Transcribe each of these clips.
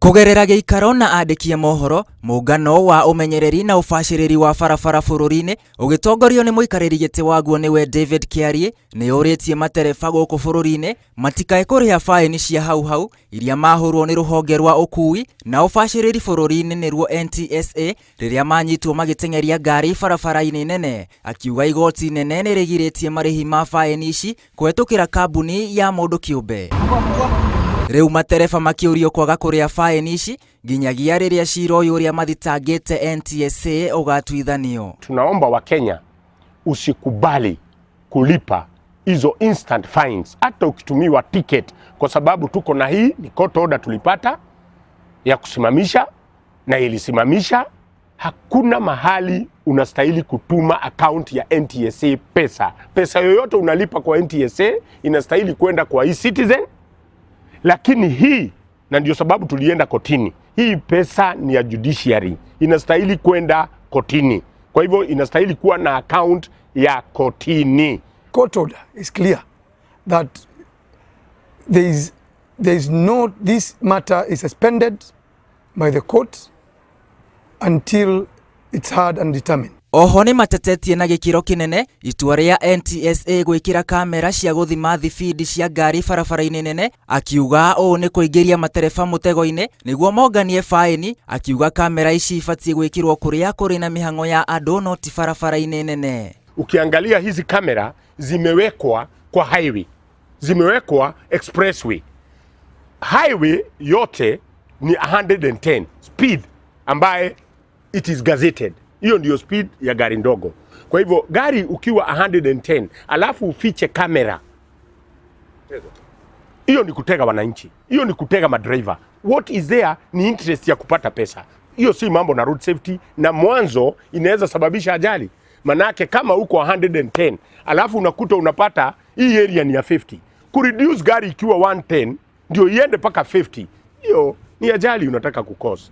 Kũgerera gĩikaro na andĩki a mohoro, mũngano wa ũmenyereri na ũbacĩrĩri wa barabara bũrũri-inĩ ũgĩtongorio nĩ mũikarĩri gĩtĩ waguo nĩwe David Kĩarie nĩ ũrĩtie matereba gũkũ bũrũri-inĩ matikae kũrĩha baĩni cia hau hau iria mahũrwo nĩ rũhonge rwa ũkui na ũbacĩrĩri bũrũri-inĩ nĩruo NTSA rĩrĩa manyitwo magĩteng'eria ngari barabara-inĩ nene, akiuga igoti inene nĩ rĩgirĩtie marĩhi ma baĩni ici kũhetũkĩra kambuni ya mũndũ kĩũmbe. Rĩu matereba makĩũrio kwaga kũrĩha baĩni ici nginyagia rĩrĩa cira ũyũ ũrĩa mathitangĩte NTSA ũgatuithanio. Tunaomba Wakenya usikubali kulipa hizo instant fines, hata ukitumiwa ticket, kwa sababu tuko na hii ni court order tulipata ya kusimamisha na ilisimamisha. Hakuna mahali unastahili kutuma account ya NTSA pesa. Pesa yoyote unalipa kwa NTSA inastahili kwenda kwa eCitizen, lakini hii, na ndio sababu tulienda kotini, hii pesa ni ya judiciary, inastahili kwenda kotini. Kwa hivyo inastahili kuwa na account ya kotini. Court order is clear that there is no, this matter is suspended by the court until it's heard and determined. Oho nĩ matetetie na gĩkĩro kĩnene itua rĩa NTSA gwĩkĩra kamera cia gũthima thibindi cia ngari barabara-inĩ nene, akiuga ũũ nĩ kũingĩria matereba mũtego-inĩ nĩguo monganie baĩni, akiuga kamera ici ibatiĩ gwĩkĩrwo kũrĩa kũrĩ na mĩhang'o ya andũ no ti barabara-inĩ nene. Ukiangalia hizi kamera zimewekwa kwa highway, zimewekwa expressway. Highway yote ni 110 speed ambaye it is gazetted. Hiyo ndio speed ya gari ndogo. Kwa hivyo gari ukiwa 110 alafu ufiche kamera, hiyo ni kutega wananchi, hiyo ni kutega madriver. What is there ni interest ya kupata pesa. Hiyo si mambo na road safety, na mwanzo inaweza sababisha ajali. Manake kama uko 110 alafu unakuta unapata hii area ni ya 50, kureduce gari ikiwa 110 ndio iende mpaka 50, hiyo ni ajali unataka kucause.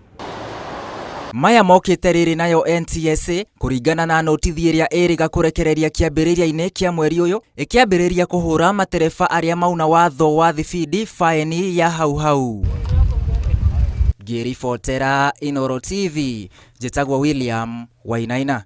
Maya mokĩte rĩrĩ nayo NTSA kũringana na notithi ĩrĩa ĩrĩga kũrekereria kĩambĩrĩria-inĩ kĩa mweri ũyũ ĩkĩambĩrĩria kũhũra matereba arĩa mauna watho wa thibindi baĩni ya hau hau. Ngĩribotera Inooro TV, njĩtagwo William Wainaina.